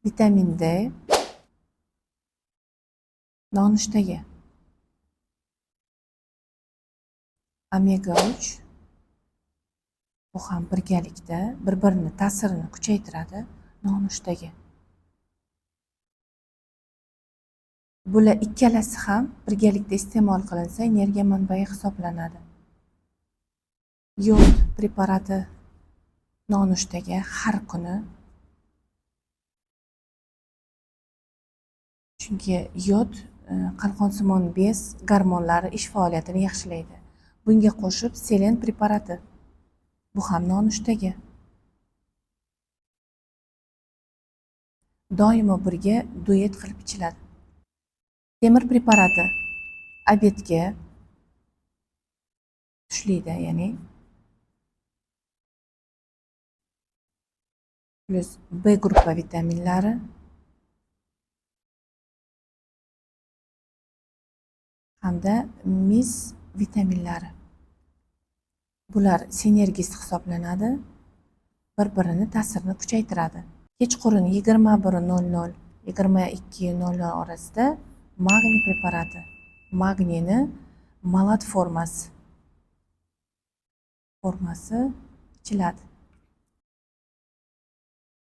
Vitamin D nonushtaga. Omega 3 bu ham birgalikda bir-birini ta'sirini kuchaytiradi nonushtaga. Bular ikkalasi ham birgalikda iste'mol qilinsa energiya manbai hisoblanadi. Yod preparati nonushtaga har kuni. Chunki yod qalqonsimon bez gormonlari ish faoliyatini yaxshilaydi. Bunga qo'shib selen preparati. Bu ham nonushtaga. Doimo birga duet qilib ichiladi. Temir preparati obedga, tushlikda, ya'ni plus B gruppa vitaminlari, hamda mis vitaminlari. Bular sinergist hisoblanadi, bir-birini ta'sirini kuchaytiradi. Kechqurun 21:00 22:00 orasida magniy preparati, magniyni malat formasi ichiladi.